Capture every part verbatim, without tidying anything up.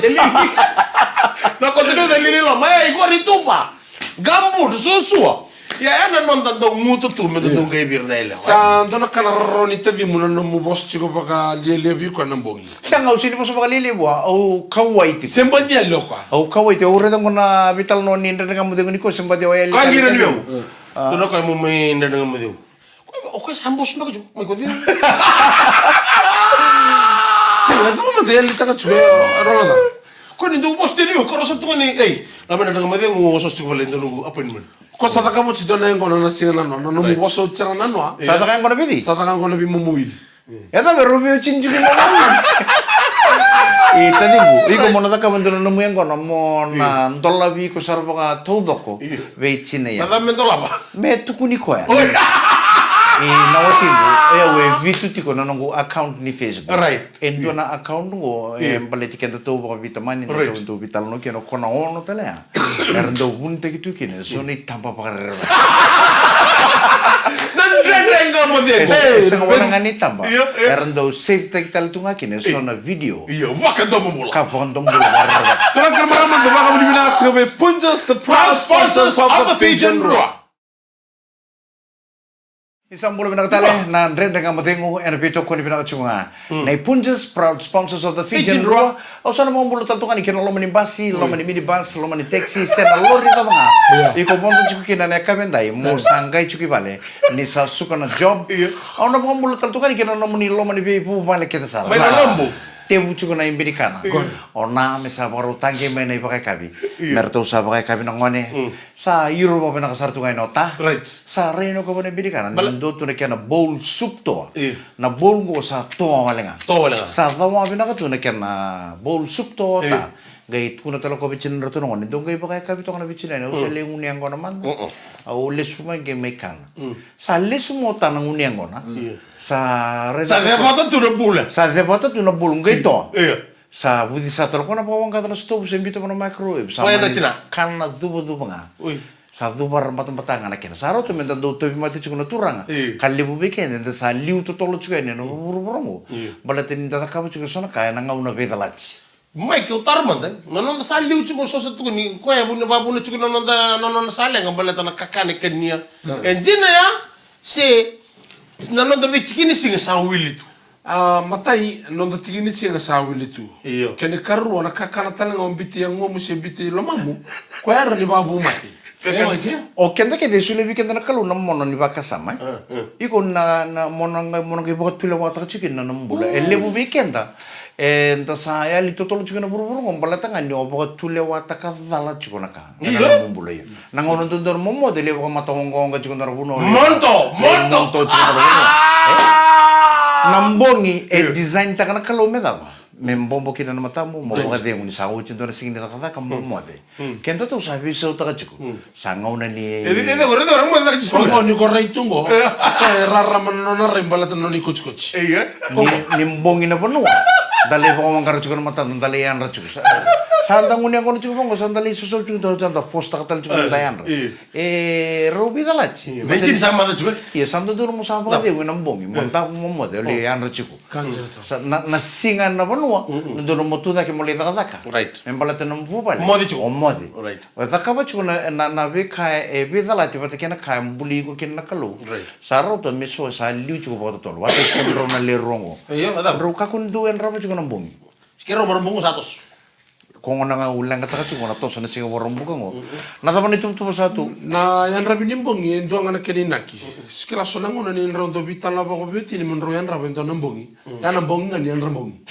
celi. Na koto ni celi ni loma. E, i qori tuba. Gambut, suasua. Ia, ya na noda dau gutu tu me da dau qai vira na yalewa. Sa dua na ka na roro ni tacimu na nomu vosa tiko vakalialia vei koya na bogi. Sa ga au sega ni vosa vakalialia vua, au kauwai tiko. Se baci yali o koya. Au kauwai tiko, au raica qo na veitalanoa ni Dredre Ga Mo Cegu nikua, se baci au yali. Koya qiri ni veu. Tu na koya mo mai Dredre Ga Mo Cegu. O koya sa bosi beka tiko, mai ko cegu. Sega, e cava mada e yalitaka tiko, e rogoca. Ko ni dou vosa tiko ni, ko rosa tu ni, ei, na mena na macegu o sosi tiko vale dou noqu appointment. Ko sa caka voti dua na yaqona na siga nanoa, na nomu vosa oti sara nanoa. Sa caka yaqona vei? Sa caka yaqona vei momo wili. E cava e rau veiwatini tiko i momo wili? E taciqu, iko mo na cakava dua na nomu yaqona mo na dolavi iko sara vaka taucoko vei tina ya. Na cava me dolava? Me tukuni koya. Oi. E na watiqu, e au e vitu tiko na noqu account ni Facebook. Right. E dua na account qo e baleti keda tou vakaveitamani, da tou dau veitalanoa kina, o koya na ono tale ya. Era dau vunitaki tu kina e so na itaba vakarerevaki. Na dredre ga mo cegu. E sega wale ga ni taba. Io, io. Era dau save taki tale tu ga kina e so na video. Io, vakadomobula. Ka vakadomobula vakarerevaki. Turaga kei na marama, da vakavinavinaka tiko vei Punjas, the proud sponsors of the Fijian Drua. Ni sa bula vinaka tale na Dredre Ga Mo Cegu, ena veitokoni vinaka tiko ga na iPunjas, proud sponsors of the Fijian Drua. Au sa na vakabula tale tu ga ni kei na loma ni basi, loma ni minibus, loma ni taxi, se na lori cava ga iko vodo tiko kina na yakavi edai, mo sa qai tiko i vale ni sa suka na job. Au na vakabula tale tu ga ni kei na nomuni loma ni veivuvale kece sara. Mai na lobu. Tevu tiko na ibe ni kana. O na me sa vakarautaki mai na ivakayakavi. Me ratou sa vakayakavi na gone. Sa iro vakavinaka sara tu ga ina ota. Right. Sa rai na kava na ibe ni kana. Ni dua tu na kena bowl soup toa. Na bowl qo sa toa wale ga. Toa wale ga. Sa cawa vinaka tu na kena bowl soup toa ota. Qai tukuna tale o koya vei tinadratou na gone, dou qai vakayakavi toka na vei tina yani, au sa lai gunu yaqona mada. Au lesu mai qai mai kana. Sa lesu mai ota na gunu yaqona. Sa rai, sa cevata tu na bowl. Sa cevata tu na bowl qai toa. Sa vuci sa tale o koya na vakawaqaca na sitovu, se biuta vua na microwave. Sa mani kana cuvacuva ga. Sa cuva ra batabata ga na kena. Sa rauta me da dau tauvimate tiko na turaga. Ka levu vei keda eda sa liu totolo tiko yani ena vuravura oqo. Baleta ni da cakava tiko eso na ka ena gauna veicalati. Mai keu taro mada, na noda sa liu tiko, so sa tukuni koya vuna, vavuna tiko na noda, na nona sa leqa baleta na kakana e kania. E dina ya, se na noda veitikini siga sa wili tu. A, matai, noda tikini siga sa wili tu. Io. Kena ikarua, na kakana tale ga o biuti yagomu se biuti lomamu, koya era ni vavumate. E, mai ke? O keda kece e solia vei keda na Kalou na mona ni vakasama, e? Iko na, na mona qai, mona qai vakatulewataka tiko kina na nomu bula. E levu vei keda eda sa yali totolo tiko na vuravura oqo baleta ga ni o vakatulewataka cala tiko na ka. Io. Na nomu bula, io. Na gauna dodonu mo moce, lai vakamataoqaoqa tiko na vanua. Moto, moto. Moto tiko na vanua. Na bogi e design taka na Kalou me cava? Me bobo kina na matamu, mo vakacegu ni sa oti dua na siga ni cakacaka, mo moce. Kedatou sa veisautaka tiko. Sa gauna ni, e, ni ko rai tu qo, e rarama na nona rai baleta na nona ikotikoti. Ni, ni bogi na vanua, da lai vakawaqara tiko na matada, da lai yadra tiko. Sa, sa da gunu yaqona tiko vaqo, sa da lai sosolo tiko, da, da fositaka tale tiko, da yadra. E rau veicalati. Io, sa dodonu mo sa vakacegu ena bogi, mo da mo moce, o lai yadra tiko. Sa, na, na siga na vanua, dodonu mo tu cake mo lai cakacaka. Right. Me baleta na nomu vuvale. Moce tiko. O moce. Right. O cakava tiko na, na, na veika e veicalati vata kei na ka e buli iko kina na Kalou. Right. Sa rauta me so sa liu tiko vakatotolo. Vata kei drau na lewe rua oqo. Io, drau kakua ni dau yadrava tiko na bogi. Keirau varabogi sa toso. Ko gona ga au leqataka tiko na toso na siga Vakaraubuka oqo. Na cava na ituvatuva sa tu? Na yadravi ni bogi e dua ga na kena inaki. Sa kila so na gauna ni drau dau veitalanoa vakaveitini me drau yadrava e dua na bogi. Ya na bogi ga ni yadra bogi.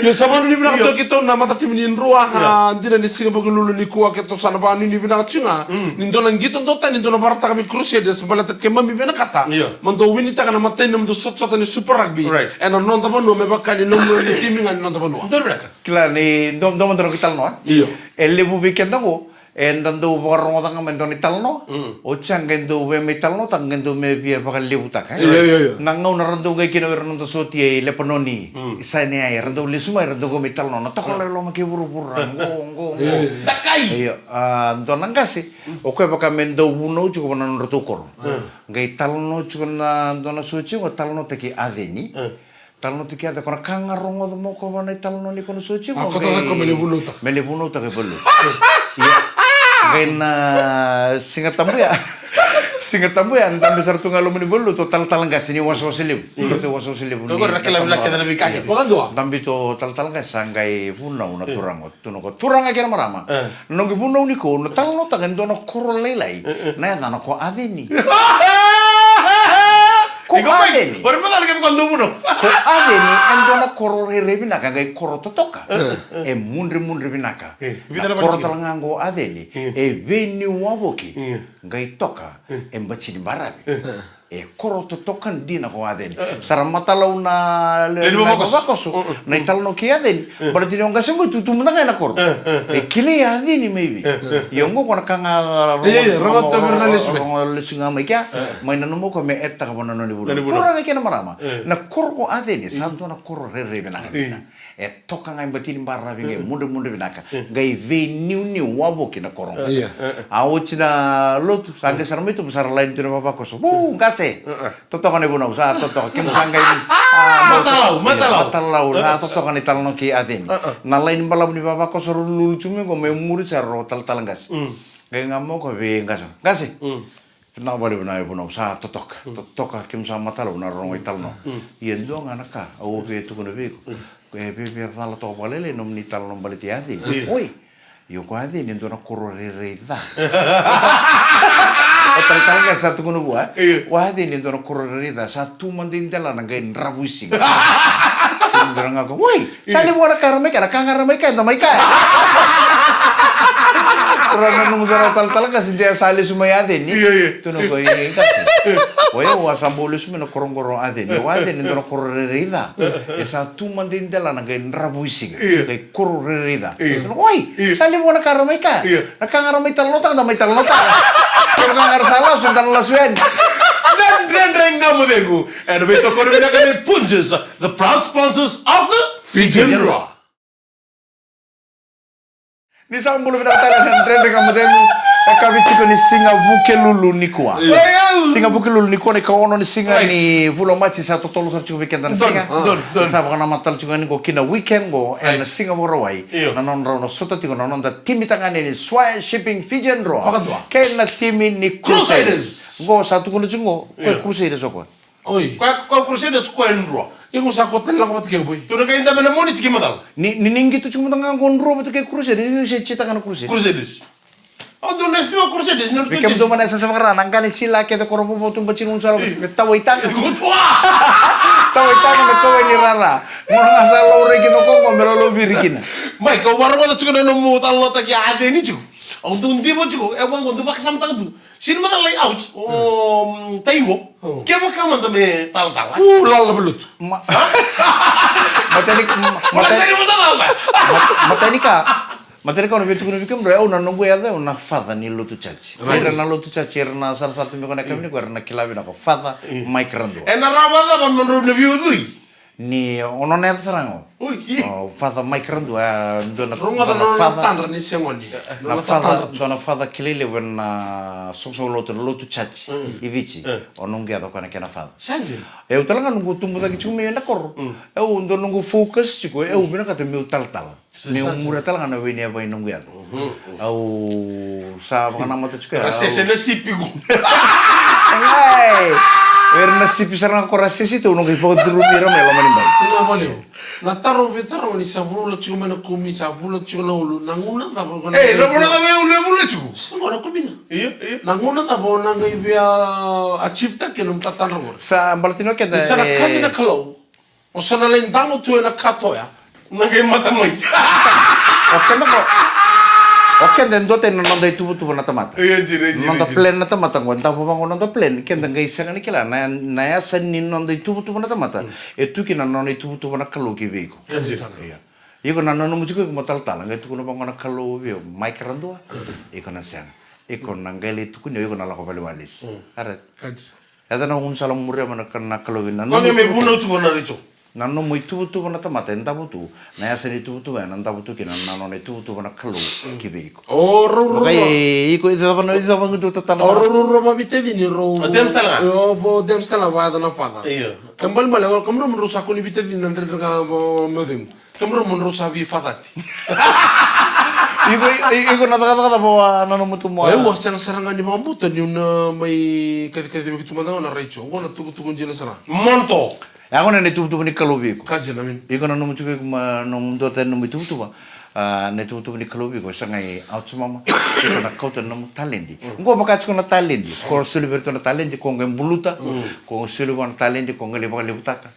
Io, sa vakanuinui vinaka tu keitou na matatimi ni Drua. A, dina ni siga Vukelulu nikua keitou sa na vakanuinui vinaka tiko ga ni dou na qito dou tani, dou na vakarautaka vei Crusaders baleta keimami vinakata. Io. Mo dou winitaka na matai ni nomudou sotasota ni Super Rugby. Right. Ena noda vanua me vaka ni nomudou timi ga ni noda vanua. Dou vinaka. Kila ni dou, dou mada na italanoa. Io. E levu vei keda qo eda dau vakarogoca ga mai dua na italanoa. Oti sa qai dau via mai talanoataka, qai dau mai via vakalevutaka, e? Io, io, io. Na gauna ra dau qai kina o ira na noda sotia i Lepanoni, i Saineai, ra dau lesu mai, ra dau qai mai talanoa na toka lo i loma kei vuravura, qo, qo, qo. Io, io, io. Dakai! Io, a, dua na qase, o koya vaka me dau vunau tiko vua na nodratou koro. Qai talanoa tiko na dua na sotia qo, talanoataki Aceni. Talanoataki Aceni, ko na ka ga rogoca mo ko va na italanoa ni ko na sotia qo. A, ko tale ko me lai vunautaka. Me lai vunautaka i valenilotu. Ia. Qai na Siga Tabu ya. Siga Tabu ya, dabe sara tu ga loma ni valenilotu o talatala qase ni wasewase levu. Ratou wasewase levu ni. Ko ra kila vinaka kece na veika kece. Vakadua. Dabe tu o talatala qase sa qai vunau na turaga. Tukuna ko turaga kei na marama. Na noqu vunau nikua, na talanoataka e dua na koro lailai. Na yacana ko Aceni. Ko Iko mai, Aceni. Ori macala ke vaka dou vuno. Ko Aceni e dua na koro rairai vinaka, qai koro totoka. E mudremudre vinaka. E, na vica na koro vale tale ga qo Aceni. E veiniu wavoki. Qai toka. E bati ni baravi. E koro totoka dina ko Aceni. Sa ra matalau na le-, Lewe ni na vavakoso. Vavakoso. Na italanoa kei Aceni. Baleta ni o qase qo e tutu mada ga ena koro. E kilai Aceni mai vei. Ia qo ko na ka ga ro-, Ia, ia, ro-, ro-, ro-, ro-, lesu mai. Ro-, lesu ga mai kea. Mai nanuma ko me etaka vana nona ni vula. Nona ni vula. Koro ga kei na marama. Na koro ko Aceni, sa dua na koro rairai vinaka. E toka ga e bati ni baravi qai mudremudre vinaka. Qai veiniuniu wavoki na koro qo. Ia. A oti na lotu, sa qai sara mai tu, sa ra laini tu na vavakoso. Vou, qase. Totoka na ivunau, sa totoka. Kemu sa qai, a, matalau, matalau. Matalau, sa totoka na italanoa kei Aceni. Na laini balavu ni vavakoso ro lululu tu mai qo, me muri sa ro talatala qase. Qai ga mo ko vei qase. Qase. Vinaka vakalevu na ivunau, sa totoka. Totoka, kemu sa matalau na rogo italanoa. Ia dua ga na ka au via tukuna vei iko. E via, via cala toka vakalailai nomuni talanoa baleti Aceni. Oi. Io ko Aceni e dua na koro rairai ca. O talatala qase sa tukuna vua. Io. O Aceni e dua na koro rairai ca. Sa tu mada i delana qai dravuisiga. Sa dua ga ko, oi. Sa levu ga na ka ra mai kaya, na ka ga ra mai kaya, da mai kaya. Ra nanuma sara o talatala qase de sa lesu mai Aceni. Io, io. Tukuna ko, io, qase. O yau a sa bau lesu mai na koro qo o Aceni. O Aceni e dua na koro rairai ca. E sa tu mada i delana qai dravuisiga. Io. Qai koro rairai ca. Io. Tukuna, oi, sa levu ga na ka ra mai kaya. Io. Na ka ga ra mai talanoataka, da mai talanoataka. Kevaka ga ra sa lasu, da na lasu yani. Na Dredre Ga Mo Cegu. Ena veitokoni vinaka nei Punjas, the proud sponsors of the Fijian Drua. Ni sa bula vinaka tale na Dredre Ga Mo Cegu. E ka vei tiko ni siga Vukelulu nikua. Io. Siga Vukelulu nikua na ikaono ni siga ni vula o Maji, sa totolo sara tiko vei keda na siga. Donu, donu. Sa vakanamata tale tiko yani qo ki na weekend qo ena siga Vakarauwai. Io. Na nodrau na sota tiko na noda timi tagane ni Swire Shipping Fijian Drua. Vakadua. Kei na timi ni Crusaders. Crusaders. Qo sa tukuna tiko qo, ko Crusaders o koya. Oi. Koya, koya Crusaders, koya Drua. Iko sa ko tale lako vata kei Boi. Tu na qai dabe na moni tiki macala. Ni, ni, ni qito tiko mada ga qo Drua vata kei Crusaders, ni se titaka na Crusaders. Crusaders. Au dau na stima Crusaders, na Crusaders. Vei kemudou mai na yasayasa vaka-Ra, na qani sila kece ko ra vovo tu bati ni gunu sala, me tawaitaka. Tawaitaka me tawa ni rara. Mo na sa laurai kina ko, me laurai viri kina. Mai, kau vakarogotaka tiko na nomu talanoataki Aceni tiko. Au dau diva tiko, e vaqo, dau vakasamataka tu. Sini mada lai out, o, mm, Taivo. Kevaka mada me talatala. Fu, lala na valutu. Ma-, matani, ma-, matani, matani ka, matani ka, au na via tukuna vei kemudou, au na noqu yaca, au na father ni lotu church. Right. Era na lotu church, era na sarasara tu mai ko na kamini ko, era na kila vinaka ko Father Mike Radua. E na rawa cava me drau na veiucui? Ni o nona yaca sara ga o. Oi. O Father Mike Radua, e dua na, rogoca dua na nona father, tadra ni se gone. Na father, dua na father kilai levu ena soqosoqo lotu, na lotu church i Viti. O noqu yaca o koya na kena father. Sa dina. Au tale ga noqu tubu cake tiko mai ena koro. Au dua noqu focus tiko, au vinakata meu talatala. Meu muria tale ga na we ni yavai noqu yaca. Au sa vakanamata tiko ya. Ra sese na sipi qo. Ai. Era na sipi sara ga ko ra sese tu, noqu ivakadurumi ira mai loma ni bai. Na vale. Na taro vei taro ni sa vula tiko mai na kumi, sa vula tiko na ulu, na gauna cava ko na. E, na gauna cava e ulu, e vula tiko. Sa qo na kumi na. Io, io. Na gauna cava o na qai via achieve taki na mtatadra qori. Sa balatino keda. Ni sa na kami na Kalou. O sa na lai dago tu ena katoya. Na qai mata mai. O keda ko, o keda e duatani na noda ituvatuva na tamata. Io, jira, jira, noda plan na tamata qo, davo vaqo noda plan, keda qai sega ni kila na, na yasa ni noda ituvatuva na tamata. E tu kina na nona ituvatuva na Kalou ki vei iko. Io. Iko na nanuma tiko iko mo talatala, qai tukuna vaqo na Kalou vei iko, Mike Radua, iko na sega. Iko na qai lai tukuni, iko na lako vale walesi. Alright. Eda na gunu sala muria mai na Kalou vei na nomu ituvatuva na Rachel. Na nomu ituvatuva na tamata e davo tu, na yasa ni ituvatuva e na davo tu kina na nona ituvatuva na Kalou ki vei iko. O rau rau. Iko i cava na i cava gudu tatana. O rau rau rau vavitacini rau. O James tale ga. O James tale ga vaya na father. Io. Kemudou mai le, kemudou rau sa koni vitacini na Dredre Ga Mo Cegu. Kemudou mo drau sa veifacati. Iko, iko na cakacaka cava o a nanuma tu mo a. Au a sega sara ga ni vakabauta niu na mai kacikaci vei keitou mada ga na Rachel. Oqo na tukutuku dina sara. Monto. Ia oqo na ituvatuva ni Kalou vei iko. Ka dina, amen. Iko nanuma tiko iko ma nomu duatani nomu ituvatuva. A, na ituvatuva ni Kalou vei iko, sa qai out mama, iko na kauta na nomu taledi. Qo vaka tiko na taledi, ko soli vei iratou na taledi, ko qai buluta, ko soli vua na taledi, ko qai lai vakalevutaka.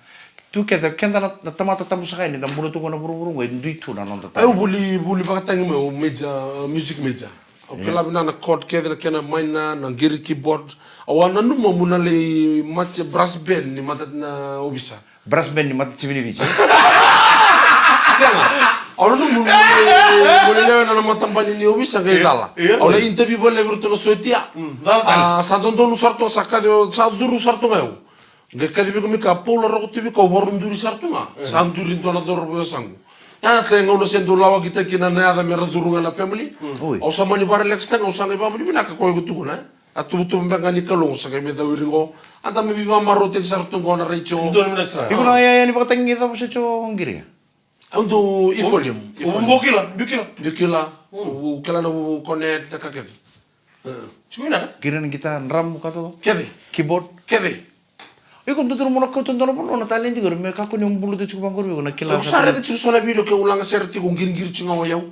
Tu kece, keda na, na tamata tabu saka yani, da bula tu qo na vuravura qo, e dui tu na noda taledi. Au vuli, vuli vakatagi mai, au major, uh, music major. Au kila vinaka na chord kece, na kena minor, na qiri keyboard. Au a nanuma meu na lai match brass band ni mata na ovisa. Brass band ni mata T V ni Viti. Sega. Au nanuma meu na lai, meu na lai lewena na matabani ni ovisa qai cala. Au lai interview vale vei iratou na sotia. Cala tale. A, sa dodonu sara tu, sa kaci, sa duru sara tu ga au. Qai kaci vei iko mai ka Paula Roko T V ka au vakarau duri sara tu ga. Sa duri dua na cauravou e yasaqu. Ia sa gauna se dau lawakitaki kina na yaca me ra curu ga na family. Oi. Au sa mani vakarelax tale ga, au sa qai vakamani vinaka ko iko tukuna, e? A tuvatuva beka ga ni Kalou, au sa qai mai cau iri qo. A da mai veivakamarautaki sara tu qo na retio. Dua na minute sara. Iko na yaya ni vakatagi cava se tiko qiri? Au dau Ephraim. Ephraim. Au kila, biu kila. Biu kila. Au kila na vu, vu, cornet, na ka kece. Tiko vinaka? Qiri na guitar, drum, ka todo. Kece. Keyboard. Kece. Iko dodonu mo na kauta dua na vanua na taledi qori me kakua ni buluta tiko vaqori vei iko na kila. Au sa raica tiko so na video ke ulaga sere tiko qiriqiri tiko ga o yau.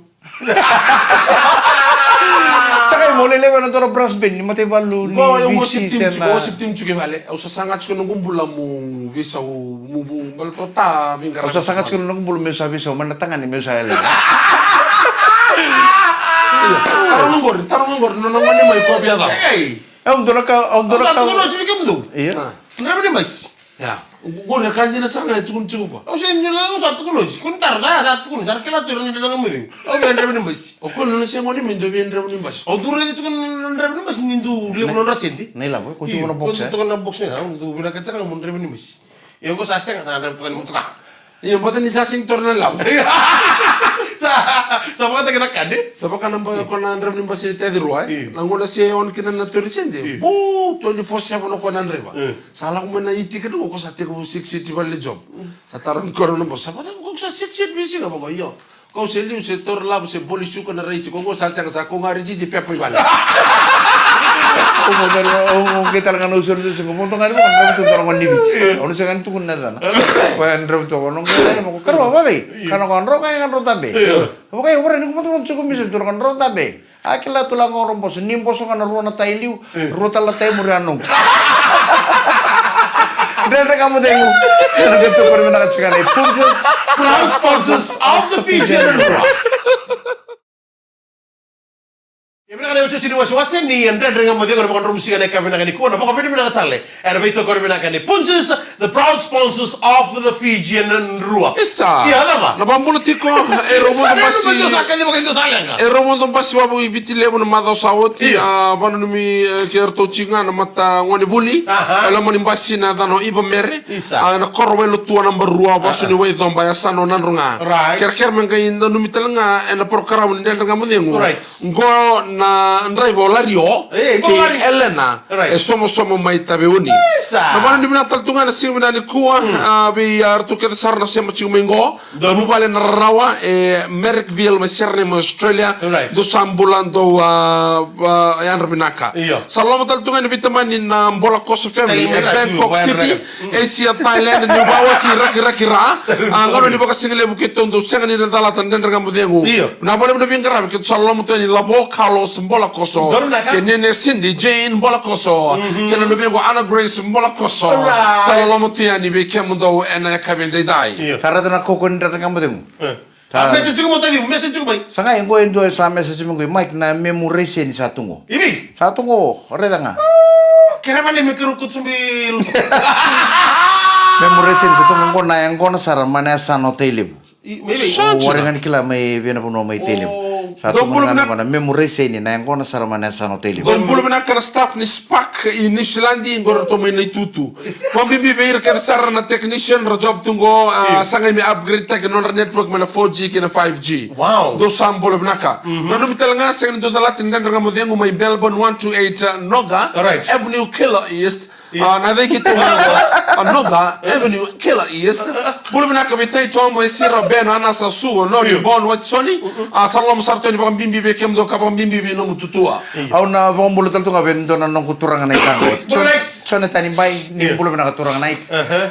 Sa qai mo lai lewena dua na brass band ni mataivalu ni Viti se na. Qo au worship team tiko, worship team tiko i vale. Au sa saga tiko na noqu bula mo veisau, mo, mo, baleta au sa saga tiko na noqu bula meu sa veisau, mai na tagane meu sa yale. Taro ga qori, taro ga qori, nona gone mai ko via cava. Au dua na ka, au dua na ka. Au sa tukuna oti vei kemudou. Ia. Draiva ni basi. Ia. Qori na ka dina sara ga e tukuni tiko qo. Au sa dina, au sa tukuna oti. Kua ni taro, sa, sa tukuna, sa ra kila tu ira na draiva ni basi. Au via draiva ni basi. O koya na se gone mai dau via draiva ni basi. Au dau raica tiko na draiva ni basi ni dau levu nodra sede. Na ilavo, ko tiko na box, e? Ko tiko na box, e? Au dau vinakata sara ga mo draiva ni basi. Ia qo sa sega, sa draiva toka ni motoka. Ia, baleta ni sa sega ni taura na lavo. Sa, sa vakataki na kade. Sa vaka na ba, ko na draiva ni basi e teci rua, e? Io. Na gauna se on kina na tauri sede. Io. Bu, twenty-four seven o koya na draiva. Io. Sa lako mai na iti kina ko sa tekivu six thirty vale job. Sa taro ni koya na boss. Sa vaka ko sa six thirty bisi ga vaka, io. Ko se liu se taura lavo se boli suka na raisi. Ko sa sega sa ko ga raisi di pepa i vale. O mo taro, o, o qai tale ga na uso, uso, ko mo toka ni mo, mo toka ni Viti. Io. O na sega ni tukuna na yacana. Ko ya draiva toka, o na qai tale mo, ko karua, vavei. Kana ko dro, ka ya dro tabe. Io. Vaka, e, vara, ni ko mo toka ni Viti, ko mi se toka ni dro tabe. A kila tu la qo, boso, ni boso ga na rua na tai liu, rua tale na tai muri a noqu. Dredre Ga Mo Cegu. Ena veitukuni vinaka tiko ga na Punjas, proud sponsors of the Fijian Drua. Ia vinaka na iotioti ni wasewase ni Dredre Ga Mo Cegu, na vakadromu siga na ika vinaka nikua, na vakavinavinaka tale ena veitokoni vinaka ni Punjas, the proud sponsors of the Fijian Drua. Isa. Ia, cava? Na vakabula tiko, e rau modo basi. Sa rau modo basi, sa leqa. E rau modo basi wavoki Viti Levu na macawa sa oti. Io. A, vananumi, e, kei ratou tiko ga na mata gone vuli. Aha. E loma ni basi na yacana o Iva Mere. Isa. A, na koro Wailotua naba rua, vasu ni Waicoba, yasana o Nadroga. Right. Kerekere me qai nanumi tale ga ena porokaramu ni Dredre Ga Mo Cegu. Right. Qo na draiva o Lario. E, qo kei Lario. Elena. Right. E somosomo mai Taveuni. Isa. Na vanua ni vinaka tale tu ga na siga vinaka nikua, a, vei, a, ratou kece sara na sema tiko mai qo. Donu. Vuvale na rarawa, e, Marrickville, mai Sydney, mai Australia. Right. Dou sa bula, dou, a, a, yadra vinaka. Io. Sa loma tale tu ga ni veitamani na Bola Koso family, e, Bangkok City, Asia, Thailand, ni vawati, raki, raki, ra. A, gauna ni vakasigalevu keitou dou sega ni na calata na Dredre Ga Mo Cegu. Io. Na vale na veiqaravi keitou sa loloma tu yani Lavo Carlos Bolakoso. Donu na ka. Kei Nene Cindy Jane Bolakoso. Mhm. Kei na luvequ Ana Grace Bolakoso. Alright. Sa loloma tu yani vei kemudou ena yakavi edaidai. Io. Sa raica na kaukaua ni Dredre Ga Mo Cegu. E. Sa message tiko mo tavi, message tiko mai. Sa qai qo e dua sa message mai qo, Mike, na memorization sa tu qo. Imi? Sa tu qo, raica ga. Kere vale me kere kutu bi. Memorization sa tu qo na yaqona sara mai na yasana o Tailevu. Maybe. O wari ga ni kila mai vei na vanua mai Tailevu. Sa tu qo na memorization na yaqona sara mai na yasana o Tailevu. Dou bula vinaka na staff ni Spark i New Zealand, qo ratou mai na itutu. Vakabibi vei ira kece sara na technician ra job tu qo, a, sa qai me upgrade taki na nodra network mai na four G ki na five G. Wow. Dou sa bula vinaka. Mhm. Nanumi tale ga sega ni dou calata na Dredre Ga Mo Cegu mai Melbourne, one two eight Noga Avenue, Keilor East. A, na cei keitou, a, Noda Avenue Killer East. Bula vinaka vei Taitomo, e Sira, Ben, Anasa, Suo, Lodi, Bon, Watisoni. A, sa loloma sara tu yani vakabibi vei kemudou ka vakabibi vei nomu tutua. Au na vakabula tale tu ga vei dua na noqu turaga na itago. Jone, Jone Tanibai, ni bula vinaka turaga na it.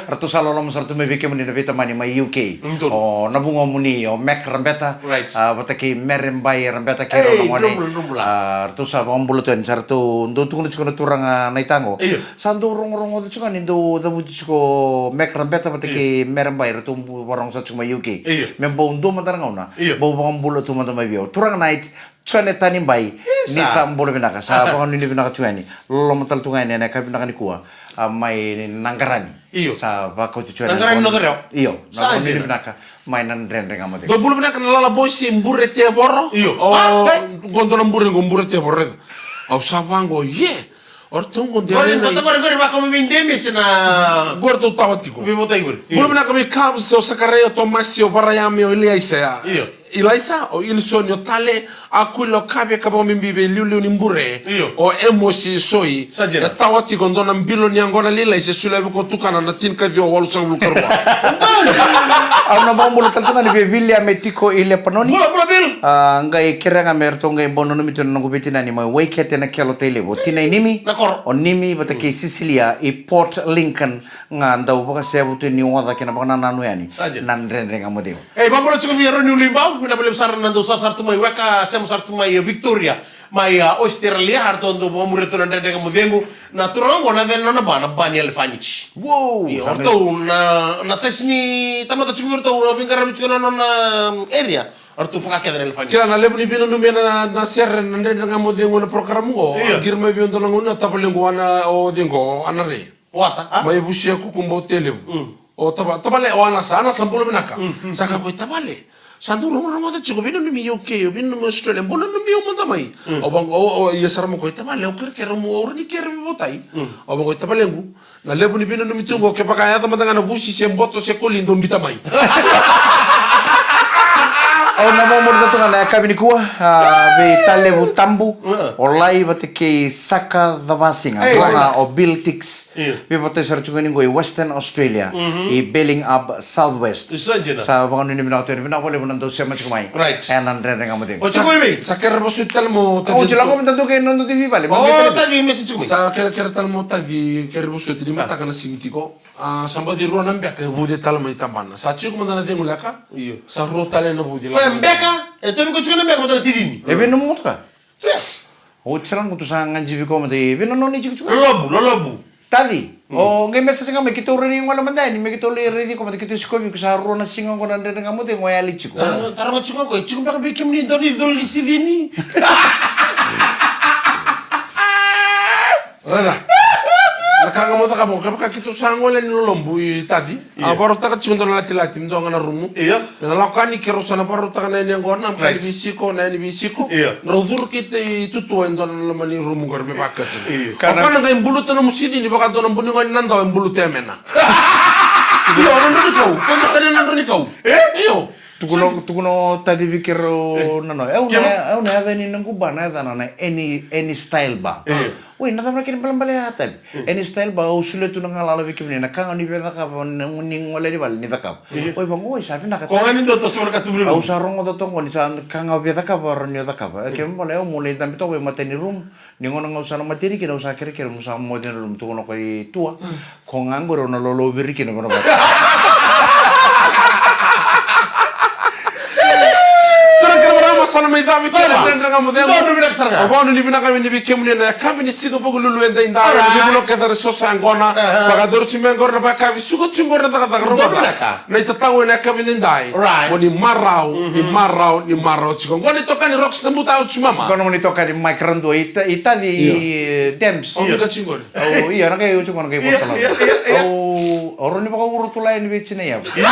Ratou sa loloma sara tu mai vei kemuni na veitamani mai U K. O na vugomuni o Mac Rabeta. A, vata kei Mere Bai Rabeta kei rau na gone. A, ratou sa vakabula tu yani, sa ratou dau tukuna tiko na turaga na itago. Sa dau rogorogoca tiko ga ni dau cavuti tiko Mac Rabeta vata kei Mere Bai, ratou bu-, vakarogo sara tiko mai U K. Me bau dua mada na gauna. Bau vakabula tu mada mai vei au. Turaga na it, Jone Tanibai, ni sa bula vinaka, sa vakanuinui vinaka tiko yani. Loloma tale tu ga yani ena yakavi vinaka nikua. A, mai Naqarani. Sa vakauti tiko yani. Naqarani, North Rewa. Io, na vakanuinui vinaka. Mai na Dredre Ga Mo Cegu. Dou bula vinaka na Lala Boys, Bure Tevoro. Io. O, qo dua na bure qo, Bure Tevoro. Au sa vaqo, ie. O ratou qo de qori, rena bata qori, qori, vaka mo vei Demi se na qori tou tawa tiko. Vei votai qori. Bula vinaka vei Cubs, o Sakaraia, o Tomasi, o Varayame, o Eliaisa. Io. Ilaisa, o Ilisoni, o Tale, Akuila, o Kave, ka vakabibi vei liuliu ni Bure. Io. O Emosi Soi. Sa dina. E tawa tiko dua na bilo ni yaqona lailai se solia vei koya tukana na tinikaciwa walusagavulu karua. Au na vakabula tale tu ga yani vei Viliame tiko i Lepanoni. Bula, bula, Vil. A, qai kerea ga me ratou qai bau nanumi tu na noqu veitinani mai Waikete na kelo tai levu. O tinai Nimi. Na koro. O Nimi vata kei Sisilia i Port Lincoln. Ga dau vakasevu tu ni oca kei na vakanananu yani. Sa dina. Na Dredre Ga Mo Cegu. E, vakabula tiko vei Roni Ulibau, vinaka vakalevu sara na dau sasara tu mai weka, sema sara tu mai, e, Victoria, mai, a, Australia, a ratou dau vakamuria tu na Dredre Ga Mo Cegu. Na turaga oqo na cena na ba, na ba ni elefaniti. Wow, io, sa o ratou na, na size ni tamata tiko vei ratou, na veiqaravi tiko na nona area. O ratou vaka kece na elefaniti. Kila na levu ni veinanumi ena, na sere na Dredre Ga Mo Cegu na program oqo. Io. A qiri mai vei au dua na gauna, tavalequ ana, o cegu, ana re. Wata, a? Mai Vusia, Kukubau, Tailevu. Mm. O tava-, tavale, o Anasa, Anasa, bula vinaka. Mm, mm, sa kaya o koya, tavale. Sa dau rogo-, rogoca tiko, veinanumi U K, o veinanumi Australia, bau nanumi au mada mai. Mm. Au vaqo, o, o, ia sara mai o koya, tavale, au kerekere, au rawa ni kere vei votai. Mm. Au vaqo, tavalequ, na levu ni veinanumi tu qo, kevaka e yaco mada ga na vusi se boto se koli, dou biuta mai. Au na vakamuria tu ga na yakavi nikua, a, vei Talevu Tabu, o Lai vata kei Saka Cavasiga, o Bill Tix. Io. Veivotai sara tiko ni qo i Western Australia, i Balinghab South West. Sa dina. Sa vakanuinui vinaka tu yani, vinaka vakalevu na dau sema tiko mai. Right. Ena Dredre Ga Mo Cegu. O tiko i vei? Sa kere vosoti tale mo taci. O tiko lako mo taci kei noda taci vale. O taci message tiko mai. Sa kere, kere tale mo taci, kere vosoti ni mataka na sigi tiko. A, sa baci rua na beka e vuce tale mai tabana. Sa tiko mada na cegu leka. Io. Sa rua tale na vuce. Koya beka, e tovi ko tiko na beka mada na sidini. E vei na motoka? Oti sara qo tu sa gajivi koya mada, e vei na nona itikotiko? Lolobu, lolobu. Taci. Mm. O qai message ga mai, keitou rawa ni gole mada yani me keitou lai raici koya mada, keitou sikovi iko, sa rua na siga qo na Dredre Ga Mo Cegu e yali tiko. Taro, taro ga tiko ga koya, tiko beka vei kemuni dau ni colo ni sidini. Raica. Na ka ga mo cakava, kevaka keitou sa gole ni lolobu i Taci. Io. A vakarautaka tiko dua na latilati, me dua ga na rumu. Io. Me na lako yani keirau sa na vakarautaka na yani yaqona, na ka ni veisiko, na yani veisiko. Io. Drau curu keitou i tutua e dua na loma ni rumu qori me vakatu. Io. O koya na qai buluta nomu sidini vaka dua na bu ni gone na dau e buluta yamena. Io, na drau ni kau. Koya na kania na drau ni kau. E? Io. Tukuna, tukuna o Taci vei keirau na no. Au na, au na yaca ni noqu bar, na yacana na Any, Any Style Bar. Io. Oi, na cava na kena ibalebale ya, Taci? Mm. Any Style Bar, au solia tu na galala vei kemuni, na ka ga ni via cakava, na, ni gole yani vale ni cakava. Mm. Oi, vaqo, oi, sa vinaka. Ko ga ni dua toso na ka tu vei au. Au sa rogoca toka qo ni sa ka ga via cakava, rawa ni o cakava. Mm. E kena ibalebale, au mo lai dabe toka vei matai ni room. Ni gauna ga au sa na mateni kina, au sa kerekere mo sa moce na room, tukuna o koya i tua. Mm. Ko ga qori au na loloviri kina vanavata. Turaga kei na marama, sa na mai cavi kina na Dredre Ga Mo Cegu. Donu vinaka sara ga. Au vakanuinui vinaka yani vei kemuni ena yakavi ni Siga Vukelulu edaidai. Alright. Veivanua kece era soso yaqona. Aha. Vakayacori tiko mai qori na vakayakavi, suka tiko qori na cakacaka. Donu vinaka. Na itatau ena yakavi edaidai. Right. Mo ni marau, ni marau, ni marau tiko. Qo na itokani Rox the Buta, au tiko mama. Qo na nomuni itokani Mike Radua, i Ta-, i Taci, i Dems. Au vika tiko qori. Au, io, na qai, au tiko na qai vosota. Io, io, io. Au, au rawa ni vakauro tu lai ni vei Tina Yavu. Io.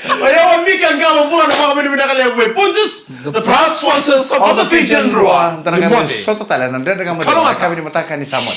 Oya o Mika Qalo, bula na vakavinavinaka levu vei Punjas, the proud sponsors of the Fijian Drua. Da na qai vosota tale na Dredre Ga Mo Cegu, na yakavi ni mataka ni Samoa.